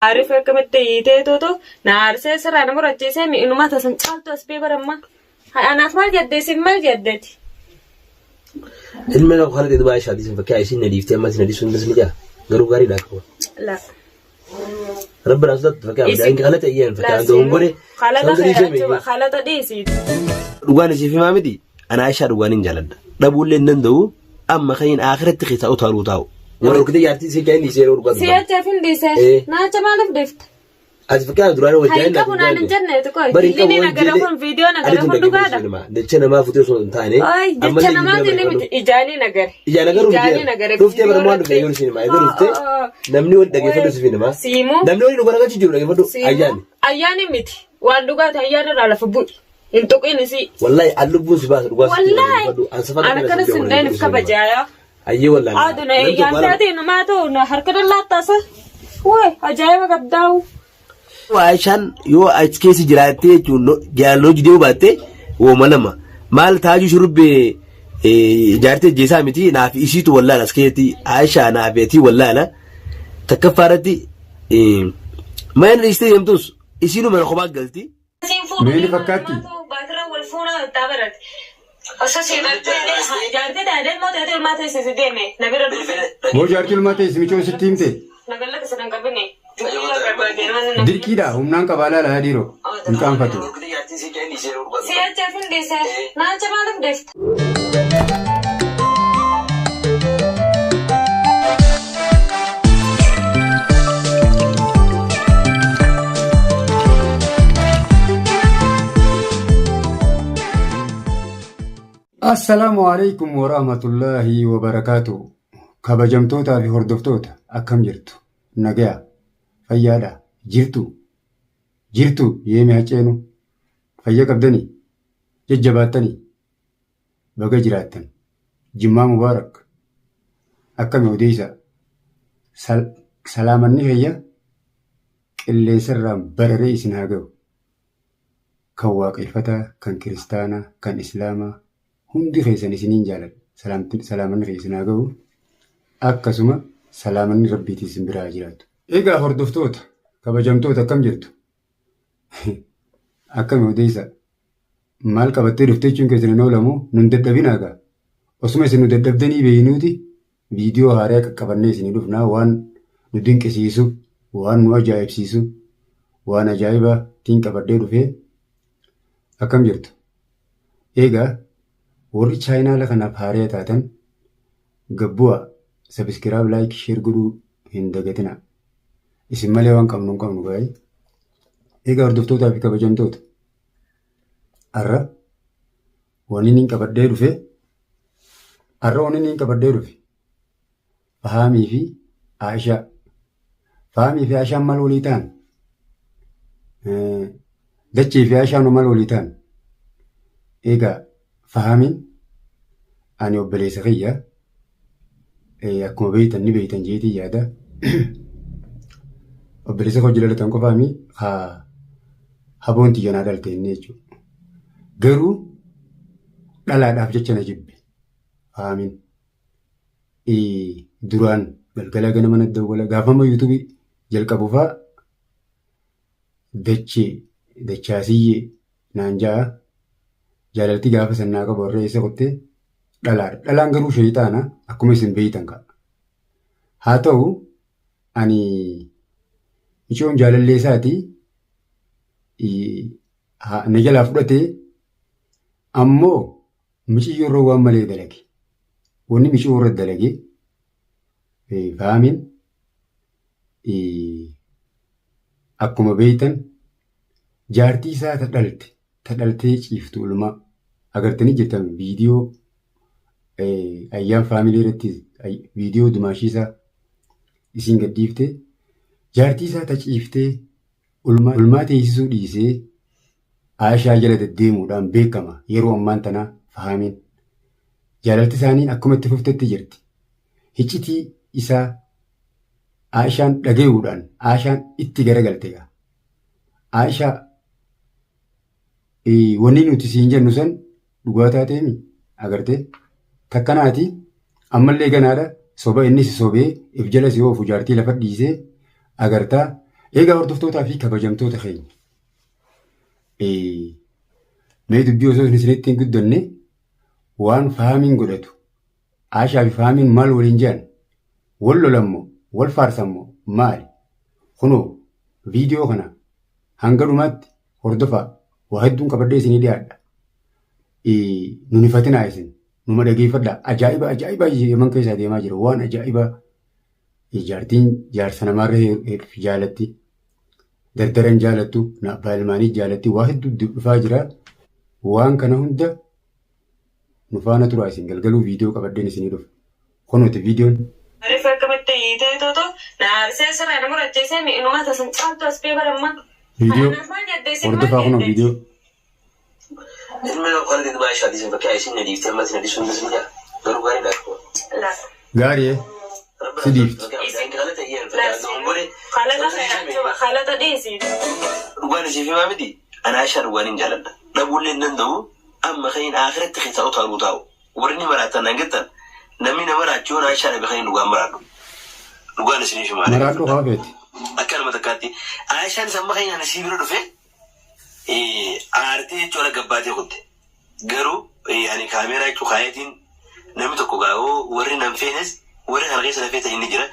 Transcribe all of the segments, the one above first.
Arif akkamitti hiiteetuutu na aarsee sirraa na murachiisee mi'inumaa tasan caaltu as bee baramma. Anaaf maal jedde isin maal jeddeeti? Ilmi nama kana duba Aisha hadisin fakkii isiin na dhiiftee ammas na dhiisuun das ni jaa. Garuu gaariidha akka kun. La. Rabbi naa sodaattu fakkii abdii anki kalata iyyeen fakkii an doon godhe. Kalata San dhiisee kee kalata dhiisi. Dhugaan isiif himaa miti. Ana Aishaa dhugaan hin jaaladha. Dhabuullee hin danda'u amma kan hin akhiratti keessaa utaaluu taa'u. Warra rukkitee jaartii isii kan inni isee yeroo dhugaa Si achaaf hin dhiise. Eh. Naacha maaliif dhiifte? Ati fakkaata duraan wajjin Kan hin qabu naan hin jenne xiqqoo. Illiin nagara kun viidiyoo nagara kun dhugaadha. Jecha namaa futee osoo hin taane. Ay, jecha namaatiin miti ijaanii nagare. Ijaan agaruu Ijaanii nagare. Dhuftee bara maal dhuftee yeroo sinima egaa dhuftee namni wal dhageeffadhu si finima. Siimuu. Namni waliin dhugaa dhagachi jiru dhageeffadhu ayyaani. Ayyaani miti. Waan dhugaati ayyaana irraa lafa bu'i. Hin tuqin isii. Wallahi an lubbuun si baasa dhugaa sitti Wallahi. dhageeffadhu. An safara An akkana sin dheenif kabajaayaa. Ayyee wallahi. Aduna eeyyaan taatee namaa ta'u na harka dallaattaasa. Waay ajaa'iba qabdaa'u. Aishaan yoo achi keessa jiraattee jechuun jaalala hojii deemuu baatte wooma lama maal taajuu shurrubbee jaartii ajjeesaa miti naaf isiitu wallaala as keessatti Aishaa naaf eetii wallaala takkaffaa irratti mana dhiistee deemtus isiinuu mana kophaa galti. Mee ni fakkaatti? Baatira wal fuunaa ittaa barate. Osoo si bartee jaartii taatee immoo taatee ilmaa ta'e si deeme na bira dhufe. Moo jaartii ilmaa ta'e si micoon sitti himte? Na gallaka sadan qabine. Dirqiidha humnaan qabaa laala dhiiroo hin qaanfatu. Si achaaf hin dhiise. Naacha maaliif dhiifte? Assalaamu alaikum warahmatullaahi wabarakaatu. Kabajamtootaa fi hordoftoota akkam jirtu? Nagaya, fayyaadha, jirtu, jirtu yeemi haceenu, fayya qabdanii, jajjabaattanii, baga jiraattan. Jimmaa mubaarak. Akkami odeessa? Salaamanni kiyya qilleensarraan bararee isin haa ga'u. Kan waaqeffataa, kan kiristaanaa, kan islaamaa hundi keessan isiniin jaaladha. Salaamanni kiyya isin haa ga'u. Akkasuma salaamanni rabbiitiin isin biraa haa jiraatu. Egaa hordoftoota, kabajamtoota akkam jirtu? Akkami odeessa? Maal qabattee dhufte jechuun keessan hin oolamu nun dadhabinaa gaa. Osuma isin nu dadhabdanii beeynuuti viidiyoo haaraa qaqqabannee isinii dhufnaa waan nu dinqisiisu, waan nu ajaa'ibsiisu, waan ajaa'ibaa tiin qabadhee dhufee akkam jirtu? Egaa warri chaayinaala kanaaf haaraa taatan gabbu'aa sabiskiraayib laayik sheer godhuu hin dagatinaa. Isin malee waan qabnu hin qabnu gaa'ee. Egaa hordoftootaa fi kabajamtoota har'a wanni inni qabadhee dhufe har'a wanni inni qabadhee dhufe Fahaamii fi Aishaa. Fahaamii fi Aishaan maal walii ta'an? Dachee fi Aishaan maal walii ta'an? Egaa Fahaamiin ani obboleessa kiyya akkuma beektan ni beektan jeetii yaada. Obboleessa koo jala dhalatan qofaami haa haboon tiyya naa dhalte inni jechuudha. Garuu dhalaadhaaf jecha na jibbe Fahaamiin. Duraan galgala ganama na dawwala gaafama yuutuubii jalqabu fa'aa dachee dachaasiyyee naan ja'a jaalalti gaafa san naa qabu har'a eessa kuttee dhalaadha. Dhalaan garuu sheeyxaana akkuma isin beeytan ka'a. Haa ta'u ani micoon jaalallee isaati na jalaa fudhatee ammoo miciyyoo irra waan malee dalage. Wanni miciyyoo irra dalage faamiin akkuma beeytan jaartii isaa ta dhalte ta dhaltee ciiftu ulmaa agartanii jirtan viidiyoo ayyaan faamilii irratti viidiyoo dumaashii isaa isiin gadhiifte jaartii isaa ta ciiftee ulmaa teessisuu dhiisee Aayishaa jala deddeemuudhaan beekama yeroo ammaan tanaa fahaamiin. Jaalalti isaanii akkuma itti fuftetti jirti. Hiccitii isaa Aayishaan dhagayuudhaan Aayishaan itti garagalte egaa. Aayishaa wanni nuti siin jennu san dhugaa taateemi agartee takkanaati ammallee ganaadha soba inni si sobee if jala si oofu jaartii lafa dhiisee agartaa Egaa hordoftootaa fi kabajamtoota keenya. Mee dubbii osoo isinitti hin guddanne waan faamiin godhatu. Aashaa fi faamiin maal waliin jedhan? Wal lolammoo wal faarsammoo maali? Kunoo viidiyoo kana hanga dhumaatti hordofaa waa hedduun qabadhee isinii dhiyaadha. Nun hifatinaa isin numa dhageeffadhaa. Ajaa'iba ajaa'iba Yaman keessaa deemaa jira. Waan ajaa'ibaa jaartiin jaarsa namaarra jaalatti. Dardaran jaalattu abbaa ilmaanii jaalatti waa hedduu dhufaa jira. Waan kana hunda nu faana turaa isin galgaluu viidiyoo qabadheen isinii dhufa. Kunooti viidiyoon. Maaliif akkamitti hiitee tootu na arsee sirraa nama racheessee mi'inuma tasan caaltu as bee baramma. Viidiyoo Anaaf maal jettee si maal hordofaa kunoo jettee? viidiyoo. Ilmi nama kan dhibaa ishaa dhiisan fakkii isin na dhiiftee ammas na dhiisuun ni jira. Garuu gaariidha. La. Gaarii si dhiifti. Kalata kalata dhiisi. Dhugaan isiif himaa miti. Ana Aishaa dhugaan hin jaaladha. Dhabuullee hin danda'u. Amma kan akhiratti keessaa utaaluu taa'u. Warri ni maraatan nan jettan namni nama raachuun Aishaa dhabe kan dhugaan maraadhu. Dhugaan isiniif himaa. Maraadhu haa feeti. Akka nama takkaatti. Aishaan samma kan ani sii bira dhufe aartee jechuudha gabbaatee kutte. Garuu ani kaameeraa jechuu kaayetiin namni tokko gaa'oo warri nan feenes warri kana keessa lafee ta'e inni jira.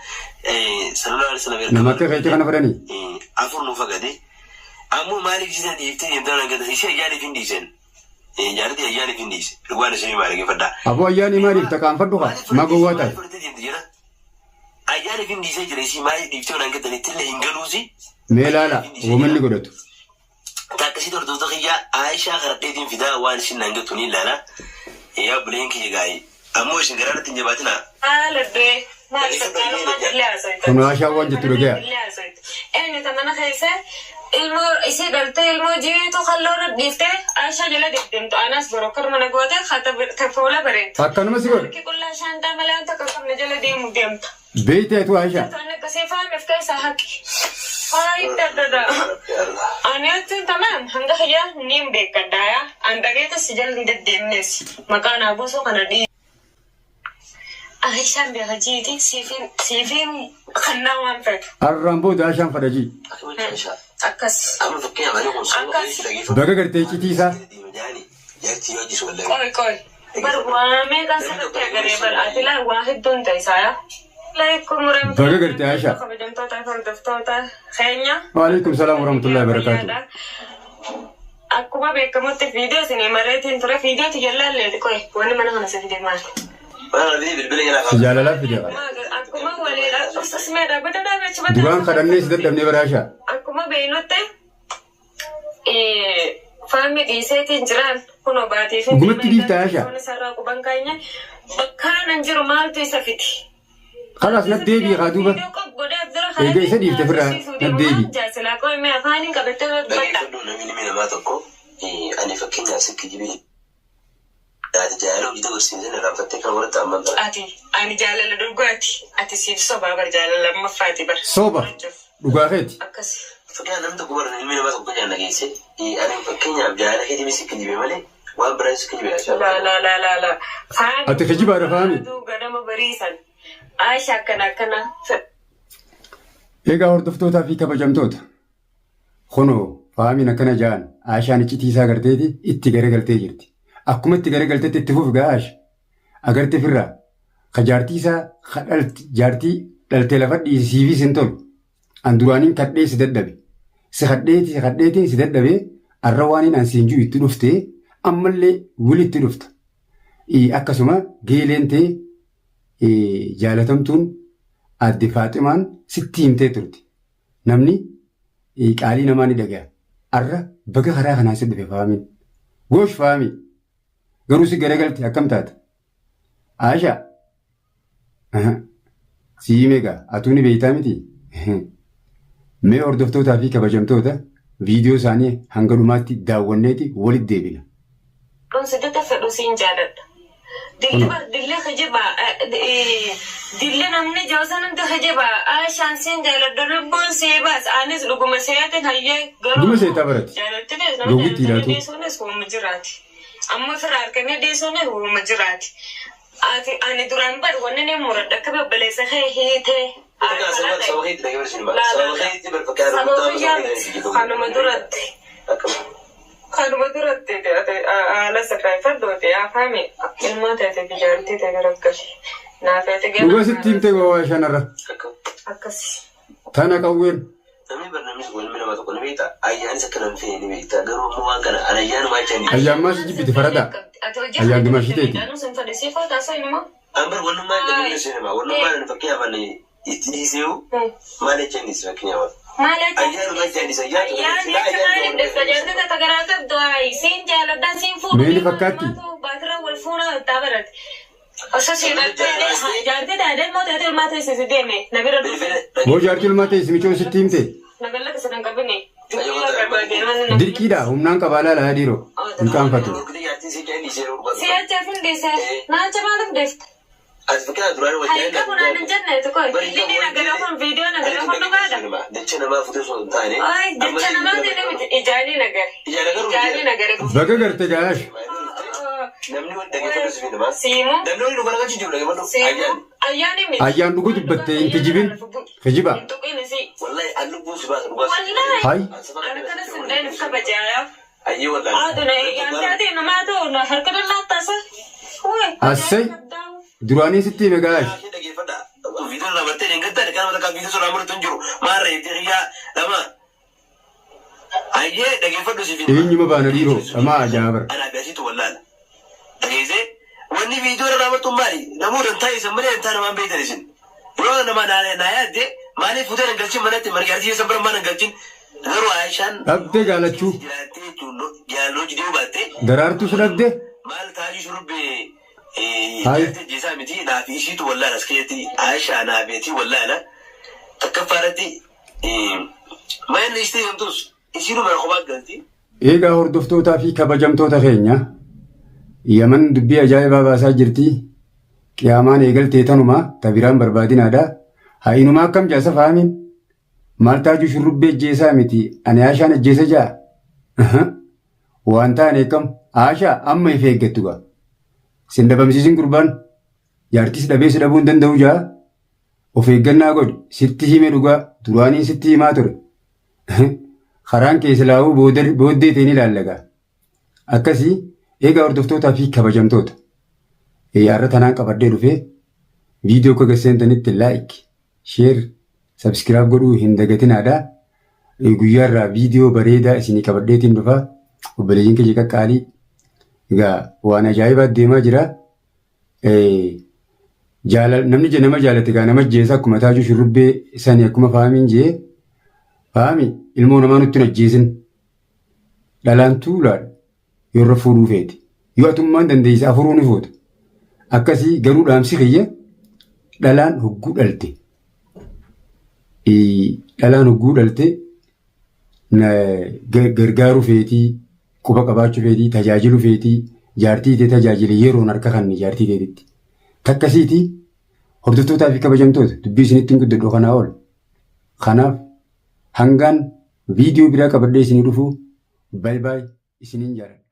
Sallallahu alaihi wasallam Nama akka keetti kana fedhanii. Afur nu fagate. Ammoo maaliif isiin dhiiftee deemtee nan gata ishee ayyaaniif hin dhiisen. Jaartii ayyaaniif hin dhiise. Dhugaan isin himaa dhaggeeffadhaa. Aboo ayyaanii maaliif taqaanfadhu haa? Maa gowwaa taate? Ayyaaniif hin dhiisee jira isii maaliif dhiiftee nan gatan ittillee hin galuusi. Mee ilaala uumanni godhatu. Takkasii hordoftoota kiyyaa Aayishaa karadheetiin fidaa waan isin naan jettu ni ilaala. Yaa buleen kiyya gaa'ee. Ammoo isin garaa irratti hin jabaatinaa. Haala du'e maal fakkaalummaa dillee haasawita. Kun Aashaan waan jettu dhagaya. Dillee haasawita. Eenyu ta mana keessa ilmoo isii dhaltee ilmoo jiitu kalloorra dhiiftee Aashaa jala deddeemtu anas boroo karma na goote ta fuula bareedu. Akkanuma si godhe. Harki qullaa shaantaa malee wanta akka qabne jala deemu deemta. Beeytee tu Aashaa. Kan akkasii faamiif keessaa haqi. Faayi daddada. Ani jechuun tamaam hanga kiyyaa niin beekadhaa. An dhageeta si jala hin deddeemnes. Maqaa naa buusuu kana dhii. Aishaan beeka jiiti siifiin siifiin kannaa waan feetu. Har'aan booda Aashaan fadhajii. Akkamitti Aayishaa? Akkas. Amma fakkeenyaaf ani kun sababa Akkas. keessa dhageeffatu. Baga gartee iccitii isaa. Jaartii yoo ajjeesu wallaahi. Qoy qoy. Bar waa meeqaan sirriitti agaree bar ati laa waa hedduun ta'isaa yaa. Alaikum Baga gartee Aisha. Kabajamtoota fi hordoftoota keenya. Waalaikum salaam warahmatullahi wabarakatuh. Akkuma beekamutti viidiyoo isinii mareetiin ture viidiyoo tiyyallaallee qoy wanni mana kana si fide maali? Mana fidee bilbila jalaa Si jaalalaaf fide qaba. Akkuma waliin usmeedha dhaabbata dhaabbachuu Duraan kadhannee si dadhabnee bara Aashaa. Akkuma beeknutti faamii dhiiseetiin jiraan kunoo baatii fi Dhugumatti dhiifta Aashaa. Sarara quban keenya bakka nan jiru maaltu isa fiti? Kalaas natti deebi'i haa duuba. Egaa isa dhiifte ofirraa natti deebi'i. Jaasilaa qo'imee afaaniin qabattee dubbadha. Dhaggeeffadhu namni ilmi namaa tokko ani fakkeenyaaf sikki jibii ati jaalala hojii dabarsiisan irraanfattee kan walitti amantaa. Ati ani jaalala dhugaati. Ati siif sobaa bar jaalala lammaffaati bar. Soba. Dhugaa keeti. Akkas. Fakkeenyaaf namni tokko bara ilmi namaa tokko jaalala geesse ani fakkeenyaaf jaalala keetii sikki jibee malee waan biraa sikki jibee La la la la la. Faami. Ati kijibaadha faami. Aduu ganama bariisan. Aisha akkana akkana. Egaa hordoftootaa fi kabajamtoota. Kunoo faamiin akkana ja'an Aashaan iccitii isaa garteeti itti garagaltee jirti. Akkuma itti garagalteetti itti fufi gaa Aasha. Agarte firraa ka jaartii isaa ka jaartii dhaltee lafa dhiisi siifis hin tolu. An duraaniin kadhee si dadhabe. Si kadheeti si kadheetiin si dadhabee arra waaniin an siin jiru itti dhuftee ammallee wili itti dhufta. Akkasuma geeleen ta'e jaalatamtuun aadde Faaximaan sitti himtee turte. Namni qaalii namaa ni dhagaya. Arra baga karaa kanaan si dhufe faamiin. Goosh faamii. Garuu si garagalte akkam taata? Aashaa. Si hime egaa atuu ni beektaa miti? Mee hordoftootaa fi kabajamtoota viidiyoo isaanii hanga dhumaatti daawwanneeti walitti deebina. Dhunsittota fedhu siin jaaladha. Dilli bar dilli kijibaa dilli namni joosan hundi kijibaa Aishaan siin jaaladha lubbuun sii baas anis dhuguma seetin hayyee garuu Dhuguma seetaa barate. jaalattinis nama Gowwitti jaalatanii ilaatu. dhiisuunis uuma jiraati. Amma ofirraa harkanii dhiisuunis uuma jiraati. Ati ani duraan bar wanni ni muradha akka babbaleessa kee hiitee. Sababa keetti dhageeffatu. Sababa keetti miti. Kanuma duratti. Kanuma duratti haala sirreeffadhuuti afaan ilmoo ta'e ijaartii ta'e garaggali. Naaf ati Dhuga sitti himte gowwaa shanarra. Akkasi. Tana qawween. Namni barnaamijni kun ilmi nama tokko ni beekta. Ayyaanis akka nama fe'e ni beekta. Garuu immoo waan kana ani ayyaanuma jecha hin Ayyaan maal si jibbite farada? Ayyaan dimaashiteeti. Ambar wannummaa hin dhabeenya seenama. Wannummaa hin fakkeenyaaf ani itti dhiiseewu maal jecha hin dhiise fakkeenyaaf. Maal Ayyaanuma jecha hin dhiise. Ayyaan jecha maaliif dhufta jaartii tata garaa qabdu ayi siin jaaladhaan siin fuudhu. Mee ni fakkaatti? Baatira wal fuunaa ittaa barate. Osoo siin dhaltee jaartii taatee ilmoo taatee ilmaa ta'e si deeme na bira dhufe. Boo jaartii ilmaa ta'e simicoo sitti himte. Nagalla keessa kan qabine. Dirqiidha humnaan qabaa laala dhiiroo. Hin qaanfatu. Si achaaf hin deesse. Naacha maaliif deefte? Ati fakkeenyaaf duraan wajjin Hayika kun hin jenne tokko. Inni nagara kun viidiyoo nagara kun dhugaadha. Jecha namaa fuutee osoo hin taane. Ay, jecha namaa ta'e miti. Ijaanii nagare. Ijaan agaruu Ijaanii nagare. Baga garte gaash. Namni wal dhaggeeffatu si namaa. Siimuu. Namni wal dhugaa dhaggeeffatu jiru dhaggeeffatu. Siimuu. Ayyaan. Ayyaani miti. Ayyaan dhugu dubbatte hin kijibin. Kijiba. Hin tuqin isii. Wallahi an lubbuun si baasa dhugaa. Wallahi. Hay. Ani kana sindeen if kabajaayaa. Ayyee wallahi. Aduna ayyaan taate namaa ta'u harka dallaa taasa. Assay. Duraanii sitti hime gaash. Dhaggeeffadha. Viidiyoo irraa bartee hin gattane kan mataa viidiyoo suuraa murtu hin jiru. Maarree xiyyaa lama. Ayyee dhaggeeffadhu si fi. Eenyuma baana dhiiroo. Dhamaa ajaa'aba. Anaa beesitu wallaala. Dhageessee wanni viidiyoo irraa martu maali? Namoota hin taa'e isin malee hin taane waan beektan isin. Yeroo nama naa yaadde maaliif fuutee hin galchin manatti margaartii isin bira maal hin galchin? Garuu Aayishaan Dhabdee jaalachuu. jiraattee jechuun jaaloo jidee baatte Daraartuu si dhabde. maal taa'ii shurubbee Hayi. jaartii jeesaa miti naaf isiitu wallaala as keessatti Aayishaa naa beetii wallaala takkaffaa irratti maal ishee himtus isiinuma kophaa galti. Eegaa hordoftootaa fi kabajamtoota keenya Yaman dubbii ajaa'ibaa baasaa jirti. Qiyaamaan eegaltee tanuma ta biraan barbaadinaadha. Haa inumaa akkam jaasa fahamiin? Maal taajuu shurrubbee ajjeesaa miti ani Aashaan ajjeesa jaa? Waan ta'an eekam Aashaa amma if eeggattu gaa. Sin dhabamsiisin gurbaan jaartis dhabee si dhabuu hin danda'u jaa. Of eeggannaa godhi sitti hime dhugaa duraanii sitti himaa ture. Karaan kee silaa'uu booddee ta'in ilaallagaa. Akkasii eegaa hordoftootaa fi kabajamtoota. Har'a tanaan qabadhee dhufee viidiyoo akka gaseentanitti like, share, subscribe godhuu hin dagatinaadha. Guyyaarraa viidiyoo bareedaa isinii qabadheetiin dhufa. Obboleeyyiin keenya qaqqaalii. Egaa waan ajaa'ibaa deemaa jira. Namni nama jaalate egaa nama ajjeesa akkuma taajuu shurrubbee sanii akkuma faamiin jee faami ilmoo namaa nutti hin ajjeesin. Dhalaan tuulaadha. Yoo irra fuudhuu feete. Yoo atummaan dandeesse afuruu ni fuuta. Akkasii garuu dhaamsi kiyya dhalaan hogguu dhalte. Dhalaan hogguu dhalte gargaaruu feetii, quba qabaachuu feetii, tajaajiluu feetii, jaartii itee tajaajile yeroon harka kanni jaartii iteetitti. Takkasiiti hordoftootaa fi kabajamtoota dubbii isinitti hin guddadhu kanaa ol. Kanaaf hangaan viidiyoo biraa qabadhee isinii dhufu baay baay isiniin jaalladha.